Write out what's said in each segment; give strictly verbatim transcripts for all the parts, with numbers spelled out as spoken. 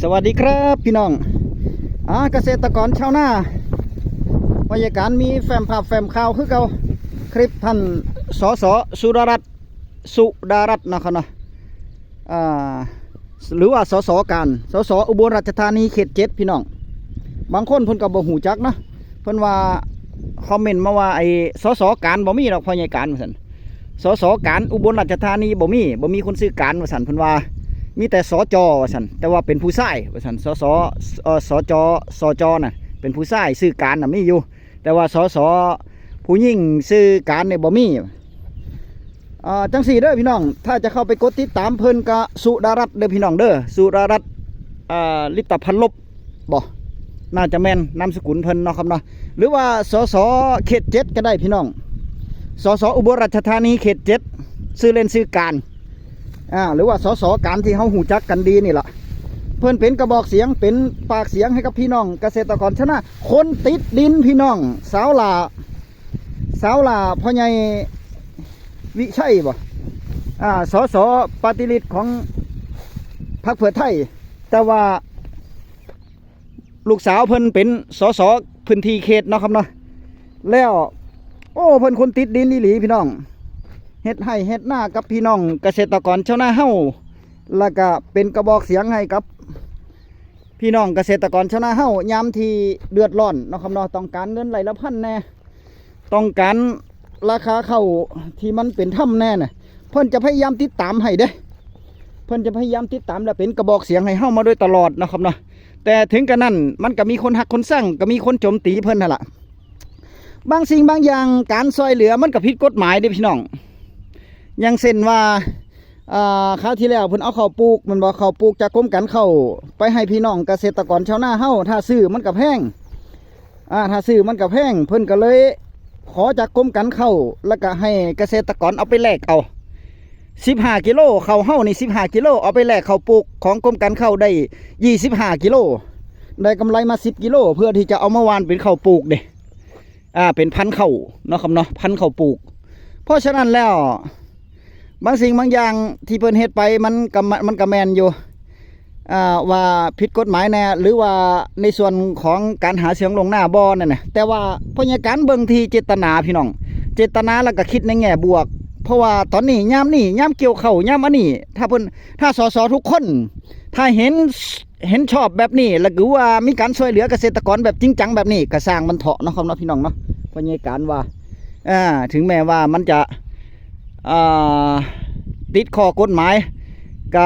สวัสดีครับพี่น้อง อ่า เกษตรกรชาวนา พยาการมีแฟ้มภาพแฟ้มข่าวคือเก่า คลิปท่าน สส สุดารัตน์สุดารัตน์นะครับเนาะ อ่า หรือว่า สส การ สส อุบลราชธานีเขตเจ็ดพี่น้อง บางคนเพิ่นก็บ่ฮู้จักเนาะ เพิ่นว่าคอมเมนต์มาว่า ไอ้ สส การบ่มีดอก พ่อใหญ่การ ว่าซั่น สส การอุบลราชธานีบ่มี บ่มีคนชื่อการ ว่าซั่น เพิ่นว่า มีแต่ สจ ว่าซั่น แต่ว่าเป็นผู้ชาย ว่าซั่น สส เอ่อ สจ สจ น่ะ เป็นผู้ชาย ชื่อการน่ะมีอยู่ แต่ว่า สส ผู้หญิงชื่อการเนี่ยบ่มี อ่า จังสี่เด้อพี่น้อง ถ้าจะเข้าไปกดติดตามเพิ่นก็สุดารัตน์เด้อพี่น้องเด้อ สุดารัตน์ อ่า ลิตพันลบ บ่ น่าจะแม่นนามสกุลเพิ่นเนาะครับเนาะ หรือว่า สส เขตเจ็ดก็ได้พี่น้อง สส อุบลราชธานีเขตเจ็ด ชื่อเล่นชื่อการ อ่า หรือว่า สส การที่เฮาฮู้จักกันดีนี่ล่ะ เพิ่นเป็นกระบอกเสียง เป็นปากเสียงให้กับพี่น้องเกษตรกรชาวนา คนติดดินพี่น้อง สาวหล่า สาวหล่า พ่อใหญ่วิชัยบ่ อ่า สส ปฏิริษของพรรคเพื่อไทย แต่ว่า ลูกสาวเพิ่นเป็น สส พื้นที่เขตเนาะครับเนาะ แล้ว โอ้ เพิ่นคนติดดินอีหลีพี่น้อง เฮ็ดไร่เฮ็ดนากับพี่น้องเกษตรกรชาวนาเฮา แล้วก็เป็นกระบอกเสียงให้กับ พี่น้องเกษตรกรชาวนาเฮา ยามที่เดือดร้อนเนาะครับเนาะ ต้องการเงินไร่ละพันแหน่ ต้องการราคาข้าวที่มันเป็นธรรมแหน่น่ะ เพิ่นจะพยายามติดตามให้เด้ เพิ่นจะพยายามติดตามและเป็นกระบอกเสียงให้เฮามาโดยตลอดเนาะครับเนาะ แต่ถึงกระนั้นมันก็มีคนฮักคนซัง ก็มีคนโจมตีเพิ่นนั่นล่ะ บางสิ่งบางอย่างการซ่อยเหลือมันก็ผิดกฎหมายเด้พี่น้อง อย่างเช่นว่า อ่า คราวที่แล้วเพิ่นเอาข้าวปลูก แม่นบ่ ข้าวปลูกจากกรมการข้าวไปให้พี่น้องเกษตรกรชาวนาเฮา ถ้าซื้อมันก็แพง อ่า ถ้าซื้อมันก็แพง เพิ่นก็เลยขอจากกรมการข้าว แล้วก็ให้เกษตรกรเอาไปแลกเอา สิบห้ากิโล ข้าวเฮานี่ สิบห้ากิโล เอาไปแลกข้าวปลูกของกรมการข้าวได้ ยี่สิบห้ากิโล ได้กำไรมา สิบกิโล เพื่อที่จะเอามาหว่านเป็นข้าวปลูกเด้ อ่า เป็นพันธุ์ข้าวเนาะครับเนาะ พันธุ์ข้าวปลูก เพราะฉะนั้นแล้ว บางสิ่งบางอย่างที่เพิ่นเฮ็ดไปมันก็ มันก็แม่นอยู่ อ่า ว่าผิดกฎหมายแหน่ หรือว่าในส่วนของการหาเสียงล่วงหน้าบ่นั่นน่ะ แต่ว่าพ่อใหญ่การเบิ่งที่เจตนาพี่น้อง เจตนาแล้วก็คิดในแง่บวก เพราะว่าตอนนี้ยามนี้ ยามเกี่ยวข้าวยามอันนี้ ถ้าเพิ่น ถ้า สส ทุกคน ถ้าเห็น เห็นชอบแบบนี้ แล้วก็ว่ามีการซ่อยเหลือเกษตรกรแบบจริงจังแบบนี้ ก็ซ่างมันเถาะเนาะครับเนาะพี่น้องเนาะ พ่อใหญ่การว่า อ่า ถึงแม้ว่ามันจะ อ่า ติดข้อกฎหมาย ก็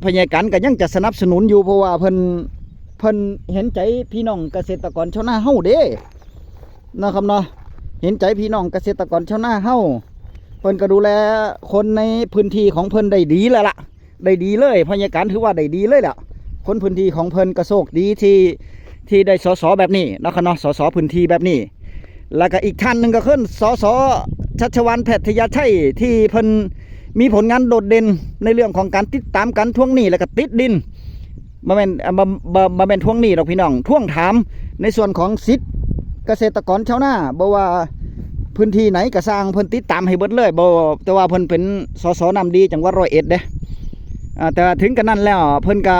พ่อใหญ่การก็ยังจะสนับสนุนอยู่ เพราะว่าเพิ่น เพิ่นเห็นใจพี่น้องเกษตรกรชาวนาเฮาเด้ นะครับเนาะ เห็นใจพี่น้องเกษตรกรชาวนาเฮา เพิ่นก็ดูแลคนในพื้นที่ของเพิ่นได้ดีแล้วล่ะ ได้ดีเลย พ่อใหญ่การถือว่าได้ดีเลยล่ะ คนพื้นที่ของเพิ่นก็โชคดีที่ ที่ได้ สส แบบนี้เนาะครับเนาะ สส พื้นที่แบบนี้ แล้วก็อีกท่านหนึ่งก็คือ สส ชัชวาล แพทยชัย ที่เพิ่นมีผลงานโดดเด่นในเรื่องของการติดตามการทวงหนี้ แล้วก็ติดดิน บ่แม่น อ่า บ่ บ่ บ่แม่นทวงหนี้ดอกพี่น้อง ทวงถามในส่วนของสิทธิ์เกษตรกรชาวนา บ่ว่าพื้นที่ไหนก็ซ่าง เพิ่นติดตามให้เบิดเลย บ่ แต่ว่าเพิ่นเป็น สส น้ำดีจังหวัดร้อยเอ็ดเด้ อ่า แต่ถึงกระนั้นแล้ว เพิ่นก็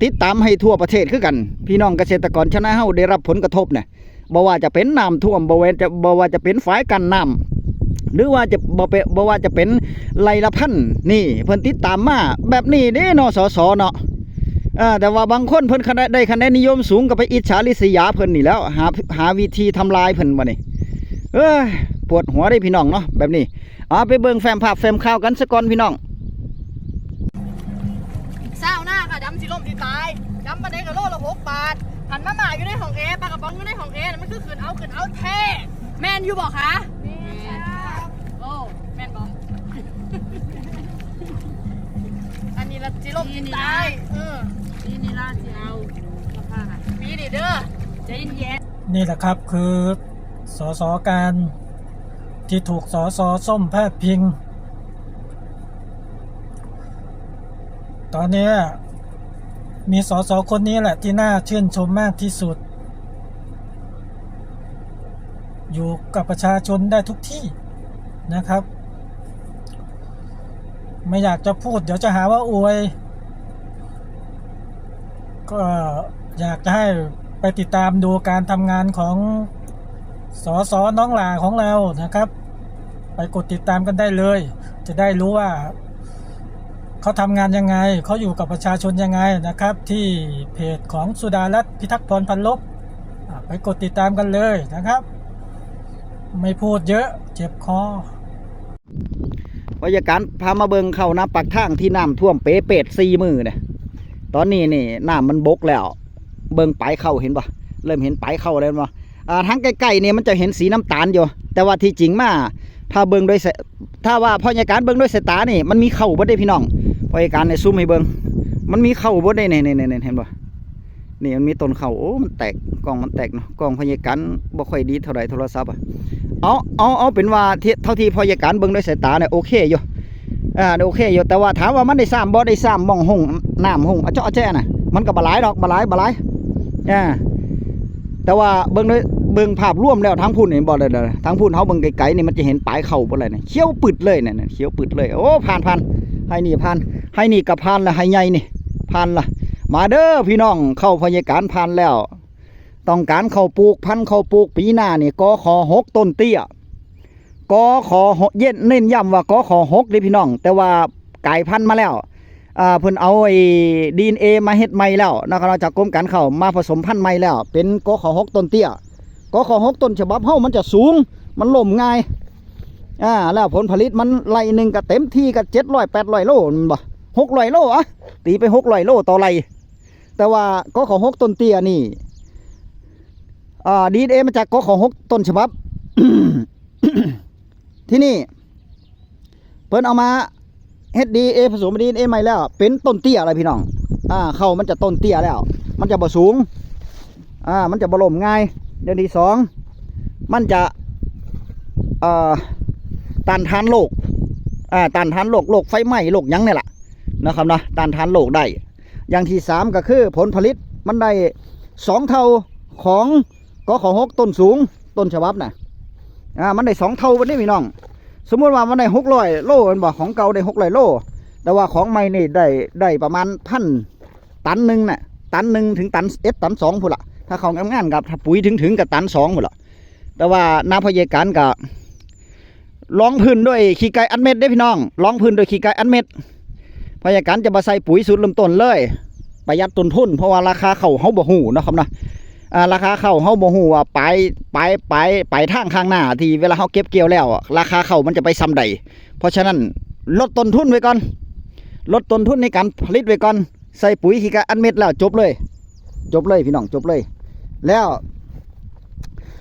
ติดตามให้ทั่วประเทศคือกัน พี่น้องเกษตรกรชาวนาเฮาได้รับผลกระทบเนี่ย บ่ว่าจะเป็นน้ำท่วม บ่ว่าจะ บ่ว่าจะเป็นฝายกั้นน้ำ หรือว่าจะ บ่เป็น บ่ว่าจะเป็นไร่ละพัน นี่เพิ่นติดตามมาแบบนี้เด้เนาะ สส เนาะ เออ แต่ว่าบางคนเพิ่นคะแนน ได้คะแนนนิยมสูงก็ไปอิจฉาริษยาเพิ่นนี่แหล้ว หา หาวิธีทำลายเพิ่นบัดนี้ เอ้ย ปวดหัวเด้พี่น้องเนาะ แบบนี้ เอาไปเบิ่งแฟ้มภาพแฟ้มข่าวกันซะก่อนพี่น้อง ซาวหน้าค่ะดำสิลมสิตายดำปานใดก็โลละหกบาทหันมาหมาอยู่ในห้องแอร์ปลากระป๋องอยู่ในห้องแอร์น่ะมันคือขึ้นเอาขึ้นเอาแท้แม่นอยู่บ่คะแม่นค่ะโอ้แม่นบ่อันนี้ละสิลมสิตายเออ นี่นี่ล่าสิเอาราคา มีนี่เด้อ ใจเย็น นี่แหละครับคือสสการที่ถูกสสส้มพาดพิง ตอนนี้มีสสคนนี้แหละที่น่าชื่นชมมากที่สุด อยู่กับประชาชนได้ทุกที่นะครับ ไม่อยากจะพูดเดี๋ยวจะหาว่าอวย ก็อยากจะให้ไปติดตามดูการทำงานของสสน้องหล่าของเรานะครับ ไปกดติดตามกันได้เลย จะได้รู้ว่าเขาทำงานยังไง เขาอยู่กับประชาชนยังไงนะครับ ที่เพจของสุดารัตน์พิทักษ์พรพันลบ อ่า ไปกดติดตามกันเลยนะครับ ไม่พูดเยอะ เจ็บคอ พยาการพามาเบิ่งเข้าน้ำปากทางที่น้ำท่วมเปเปดสี่มื้อเนี่ย ตอนนี้นี่น้ำมันบกแล้ว เบิ่งปลายเข้าเห็นบ่ เริ่มเห็นปลายเข้าแล้วบ่ อ่า ทางใกล้ๆนี่มันจะเห็นสีน้ำตาลอยู่ แต่ว่าที่จริงมา ถ้าเบิ่งโดยสาย ถ้าว่าพยาการเบิ่งโดยสายตานี่ มันมีเข้าบ่ได้พี่น้อง พยาการในซูมให้เบิ่ง มันมีเข้าบ่ได้ นี่นี่นี่เห็นบ่ นี่มันมีต้นเข้า โอ้ มันแตก กล้องมันแตกเนาะ กล้องพยาการบ่ค่อยดีเท่าใด โทรศัพท์อะ เอา เอา เอาเป็นว่าที่ เท่าที่พยาการเบิ่งโดยสายตาเนี่ย โอเคอยู่ อ่า โอเคอยู่ แต่ว่าถามว่ามันได้ซ้ำบ่ ได้ซ้ำหม่องห้องน้ำห้องอะเจาะแจ้น่ะ มันก็บ่หลายดอก บ่หลาย บ่หลาย อ่า แต่ว่าเบิ่งโดย เบิ่งภาพรวมแล้ว ทางพุ้นนี่บ่ได้เลย ทางพุ้นเฮาเบิ่งไกลๆนี่ มันจะเห็นปลายเข้าบ่เลยเนี่ย เขียวปึดเลยเนี่ย เขียวปึดเลย โอ้ ผ่าน ผ่าน ไฮ่นี่ผ่าน ไฮ่นี่ก็ผ่านละ ไฮ่ใหญ่นี่ ผ่านละ มาเด้อพี่น้อง เข้าพยาการผ่านแล้ว ต้องการเข้าปลูก พันธุ์เข้าปลูกปีหน้านี่ กขหก ต้นเตี้ย กขหก เย็น เน้นย้ำว่า กขหก เด้อพี่น้อง แต่ว่ากลายพันธุ์มาแล้ว อ่า เพิ่นเอาไอ้ ดีเอ็นเอ มาเฮ็ดใหม่แล้วนะครับ จากกรมการข้าวมาผสมพันธุ์ใหม่แล้ว เป็น กขหก ต้นเตี้ย กขหก ต้นฉบับเฮามันจะสูง มันล้มง่าย อ่า แล้วผลผลิตมันไร่หนึ่งก็เต็มที่ก็เจ็ดร้อย แปดร้อย โล แม่นบ่ หกร้อย โลอะ ตีไป หกร้อย โลต่อไร่ แต่ว่า กขหก ต้นเตี้ยนี่ อ่า ดีเอ็นเอ มาจาก กขหก ต้นฉบับ ที่นี่ เพิ่นเอามาเฮ็ด ดีเอ็นเอ ผสม ดีเอ็นเอ ใหม่แล้ว เป็นต้นเตี้ยอะไรพี่น้อง อ่า เข้ามันจะต้นเตี้ยแล้ว มันจะบ่สูง อ่า มันจะบ่ล้มง่าย อย่างที่สอง มันจะ เอ่อ ต้านทานโรค อ่า ต้านทานโรค โรคไฟไหม้ โรคหยังนี่แหละ นะครับเนาะ ต้านทานโรคได้ อย่างที่สามก็คือผลผลิตมันได้สองเท่าของ กขหก ต้นสูง ต้นฉบับน่ะ อ่า มันได้สองเท่าบัดนี้พี่น้อง สมมุติว่ามันได้ หกร้อย โลแม่นบ่ ของเก่าได้ หกร้อย โล แต่ว่าของใหม่นี่ได้ ได้ประมาณพัน ตันหนึ่งน่ะ ตันหนึ่งถึงตันเอ็ด ตันสองพุ้นละ ถ้าเข้างามๆ กับ ถ้าปุ๋ยถึงๆ กับตันสองพุ้นละ แต่ว่านาพยาการก็รองพื้นด้วยขี้ไก่อัดเม็ดเด้อพี่น้อง รองพื้นด้วยขี้ไก่อัดเม็ด พยาการจะบ่ใส่ปุ๋ยสูตรเริ่มต้นเลย ประหยัดต้นทุน เพราะว่าราคาเข้าเฮาบ่ฮู้เนาะครับเนาะ อ่า ราคาเข้าเฮาบ่ฮู้ว่าปลาย ปลาย ปลาย ปลายทางข้างหน้าที่เวลาเฮาเก็บเกี่ยวแล้วอะ ราคาเข้ามันจะไปส่ำใด เพราะฉะนั้นลดต้นทุนไว้ก่อน ลดต้นทุนในการผลิตไว้ก่อน ใส่ปุ๋ยขี้ไก่อัดเม็ดแล้วจบเลย จบเลยพี่น้อง จบเลย แล้ว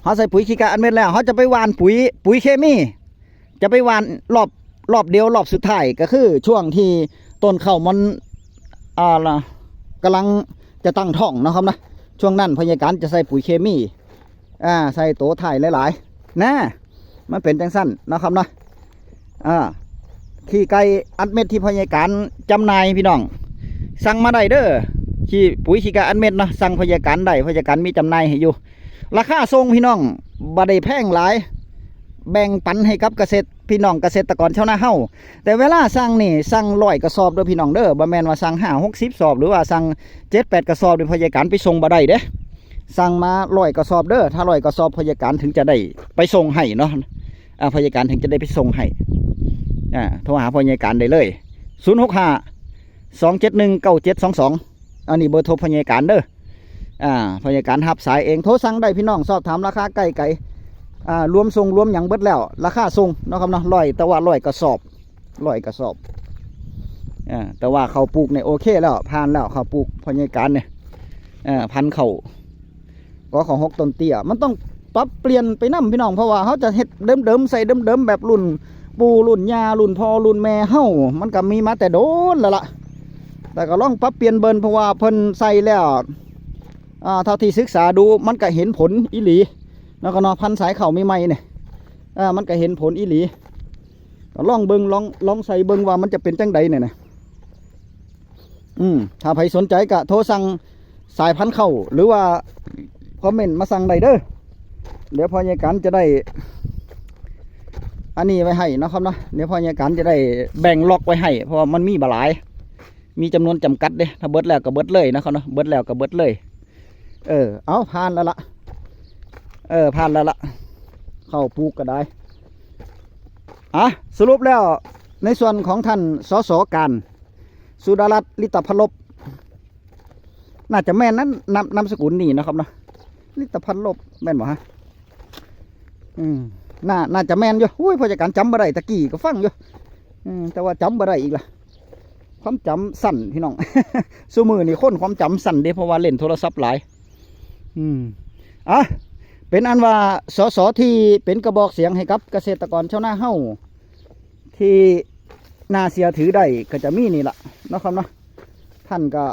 เฮาใส่ปุ๋ยขี้ไก่อัดเม็ดแล้ว เฮาจะไปหว่านปุ๋ย ปุ๋ยเคมี จะไปหว่านรอบ รอบเดียว รอบสุดท้าย ก็คือช่วงที่ต้นข้าวมัน อ่า กำลังจะตั้งท้องเนาะครับนะ ช่วงนั้นพยาการจะใส่ปุ๋ยเคมี อ่า ใส่โตท้ายหลายๆ นะ มันเป็นจังซั่นเนาะครับเนาะ อ่า ขี้ไก่อัดเม็ดที่พยาการจำหน่ายพี่น้อง สั่งมาได้เด้อ ขี้ ปุ๋ยขี้ไก่อัดเม็ดเนาะ สั่งพยาการได้ พยาการมีจำหน่ายให้อยู่ ราคาส่งพี่น้อง บ่ได้แพงหลาย แบ่งปันให้กับเกษตร พี่น้องเกษตรกรชาวนาเฮา แต่เวลาสั่งนี่ สั่งร้อยกระสอบเด้อพี่น้องเด้อ บ่แม่นว่าสั่งห้าหกสิบสอบ หรือว่าสั่งเจ็ดแปดกระสอบนี่พยาการไปส่งบ่ได้เด้ สั่งมาร้อยกระสอบเด้อ ถ้าร้อยกระสอบพยาการถึงจะได้ไปส่งให้เนาะ อ่า พยาการถึงจะได้ไปส่งให้ อ่า โทรหาพยาการได้เลย ศูนย์หกห้า สองเจ็ดหนึ่ง เก้าเจ็ดสองสอง อันนี้เบอร์โทรพยาการเด้อ อ่า พยาการรับสายเอง โทรสั่งได้พี่น้อง สอบถามราคาใกล้ไกล อ่า รวมส่งรวมหยังเบิดแล้ว ราคาส่งเนาะครับเนาะ ร้อย แต่ว่าร้อยกระสอบ ร้อยกระสอบ อ่า แต่ว่าข้าวปลูกเนี่ยโอเคแล้ว ผ่านแล้ว ข้าวปลูกพยาการเนี่ย อ่า พันธุ์ข้าว กขหก ต้นเตี้ย มันต้องปรับเปลี่ยนไปนำพี่น้อง เพราะว่าเฮาจะเฮ็ดเดิมๆ ใส่เดิมๆ แบบรุ่นปู่รุ่นย่า รุ่นพ่อรุ่นแม่เฮา มันก็มีมาแต่โดนแล้วล่ะ แต่ก็ลองปรับเปลี่ยนเบิ่ง เพราะว่าเพิ่นใส่แล้ว อ่า เท่าที่ศึกษาดู มันก็เห็นผลอีหลี แล้วก็เนาะ พันธุ์สายข้าวใหม่ๆ เนี่ย อ่า มันก็เห็นผลอีหลี ก็ลองเบิ่ง ลอง ลองใส่เบิ่งว่ามันจะเป็นจังใดเนี่ยนะ อืม ถ้าใครสนใจก็โทรสั่งสายพันธุ์ข้าว หรือว่าคอมเมนต์มาสั่งได้เด้อ เดี๋ยวพยาการจะได้ อันนี้ไว้ให้เนาะครับเนาะ เดี๋ยวพยาการจะได้แบ่งล็อกไว้ให้ เพราะว่ามันมีบ่หลาย มีจำนวนจำกัดเด้ ถ้าเบิดแล้วก็เบิดเลยนะครับเนาะ เบิดแล้วก็เบิดเลย เออ เอาผ่านแล้วละ เออ ผ่านแล้วละ เข้าปลูกก็ได้ อ่ะ สรุปแล้วในส่วนของท่าน สส การ สุดารัตน์ ลิตภัทรลบ น่าจะแม่นนั้น นาม นามสกุลนี่นะครับเนาะ ลิตภัทรลบ แม่นบ่ฮะ อืม น่า น่าจะแม่นอยู่ อุ้ย ผู้จัดการจำบ่ได้ ตะกี้ก็ฟังอยู่ อืม แต่ว่าจำบ่ได้อีกละ ความจำสั้นพี่น้อง ซุมื้อนี้คนความจำสั้นเด้ เพราะว่าเล่นโทรศัพท์หลาย อืม อ่ะ เป็นอันว่า สส ที่เป็นกระบอกเสียงให้กับเกษตรกรชาวนาเฮา ที่น่าเชื่อถือได้ก็จะมีนี่ละเนาะครับเนาะ ท่านก็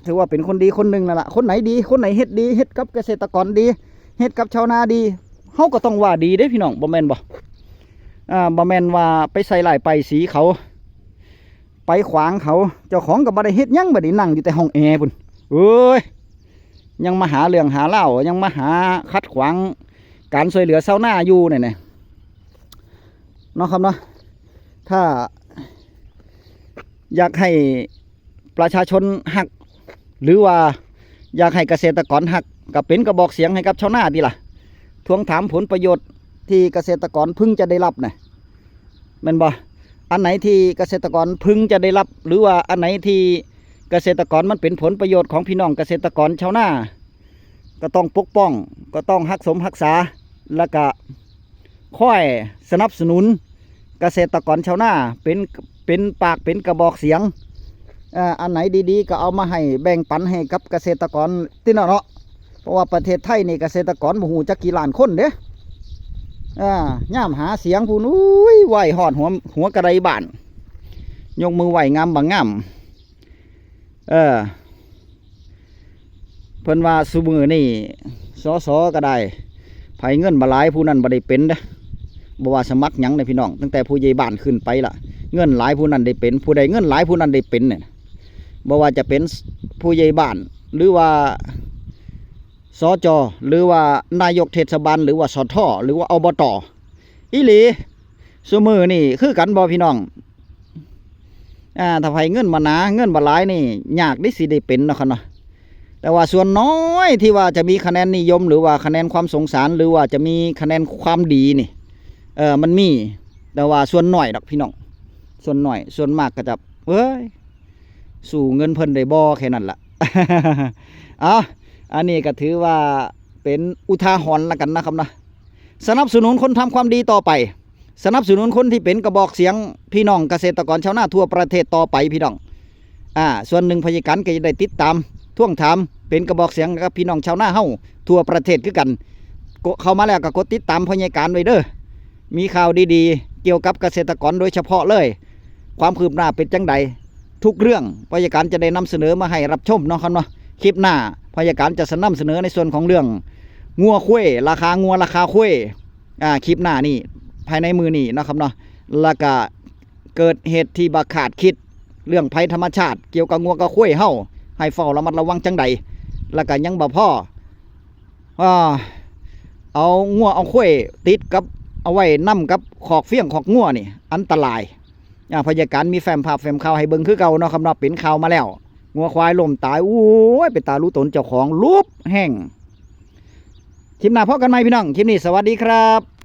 ถือว่าเป็นคนดีคนหนึ่งนั่นละ คนไหนดี คนไหนเฮ็ดดี เฮ็ดกับเกษตรกรดี เฮ็ดกับชาวนาดี เฮาก็ต้องว่าดีเด้พี่น้อง บ่แม่นบ่ อ่า บ่แม่นว่าไปใส่ร้ายป้ายสีเขา ไปขวางเขา เจ้าของก็บ่ได้เฮ็ดหยัง บัดนี้นั่งอยู่แต่ห้องแอร์พุ้น เอ้ย ยังมาหาเรื่องหาราว ยังมาหาขัดขวางการช่วยเหลือชาวนาอยู่เนี่ยนะ เนาะครับเนาะ ถ้าอยากให้ประชาชนฮัก หรือว่าอยากให้เกษตรกรฮัก ก็เป็นกระบอกเสียงให้กับชาวนาติล่ะ ทวงถามผลประโยชน์ที่เกษตรกรพึงจะได้รับนะ แม่นบ่ อันไหนที่เกษตรกรพึงจะได้รับ หรือว่าอันไหนที่เกษตรกรมันเป็นผลประโยชน์ของพี่น้องเกษตรกรชาวนา ก็ต้องปกป้อง ก็ต้องฮักสมฮักษา แล้วก็คอยสนับสนุนเกษตรกรชาวนา เป็น เป็นปากเป็นกระบอกเสียง เอ่อ อันไหนดีๆ ก็เอามาให้แบ่งปันให้กับเกษตรกรติเนาะ เพราะว่าประเทศไทยนี่เกษตรกรบ่ฮู้จักกี่ล้านคนเด้ อ่า ย่ามหาเสียงพู้น อุ้ย ไหว้ฮอดหัว หัวกระไดบ้าน ยกมือไหว้งามบักงาม เออ เพิ่นว่าซุมื้อนี้ สส ก็ได้ ไผเงินบ่หลายผู้นั้นบ่ได้เป็นเด้ บ่ว่าสมัครหยังเด้พี่น้อง ตั้งแต่ผู้ใหญ่บ้านขึ้นไปละ เงินหลายผู้นั้นได้เป็น ผู้ใดเงินหลายผู้นั้นได้เป็นเนี่ย บ่ว่าจะเป็นผู้ใหญ่บ้าน หรือว่า สจ หรือว่านายกเทศบาล หรือว่า สท หรือว่า อบต อีหลี ซุมื้อนี่คือกันบ่พี่น้อง อ่า ถ้าไผเงินบ่หนา เงินบ่หลายนี่ ยากเด้สิได้เป็นเนาะครับเนาะ แต่ว่าส่วนน้อยที่ว่าจะมีคะแนนนิยม หรือว่าคะแนนความสงสาร หรือว่าจะมีคะแนนความดีนี่ เออ มันมี แต่ว่าส่วนน้อยดอกพี่น้อง ส่วนน้อย ส่วนมากก็จะ เอ้ย สู้เงินเพิ่นได้บ่ แค่นั้นล่ะ เอา อันนี้ก็ถือว่าเป็นอุทาหรณ์ละกันนะครับนะ สนับสนุนคนทำความดีต่อไป สนับสนุนคนที่เป็นกระบอกเสียงพี่น้องเกษตรกรชาวนาทั่วประเทศต่อไปพี่น้อง อ่า ส่วนหนึ่งพยาการก็จะได้ติดตาม ทวงถาม เป็นกระบอกเสียงกับพี่น้องชาวนาเฮาทั่วประเทศคือกัน กดเข้ามาแล้วก็กดติดตามพยาการไว้เด้อ มีข่าวดีๆ เกี่ยวกับเกษตรกรโดยเฉพาะเลย ความคืบหน้าเป็นจังใด ทุกเรื่องพยาการจะได้นำเสนอมาให้รับชมเนาะครับเนาะ คลิปหน้าพยาการจะนำเสนอในส่วนของเรื่องงัวควาย ราคางัวราคาควาย อ่า คลิปหน้านี่ ภายในมื้อนี้เนาะครับเนาะ แล้วก็เกิดเหตุที่บ่คาดคิด เรื่องภัยธรรมชาติ เกี่ยวกับงัวกับควายเฮา ให้เฝ้าระมัดระวังจังใด แล้วก็ยังบ่พอ อ่า เอางัวเอาควายติดกับ เอาไว้นำกับคอกเฟียงคอกงัวนี่ อันตราย อ่า พยาการมีแฟ้มภาพแฟ้มข่าวให้เบิ่งคือเก่าเนาะครับเนาะ เป็นข่าวมาแล้ว งัวควายล้มตาย โอ้ย เป็นตารู้ตนเจ้าของ ลุบแห้ง คลิปหน้าพบกันใหม่พี่น้อง คลิปนี้สวัสดีครับ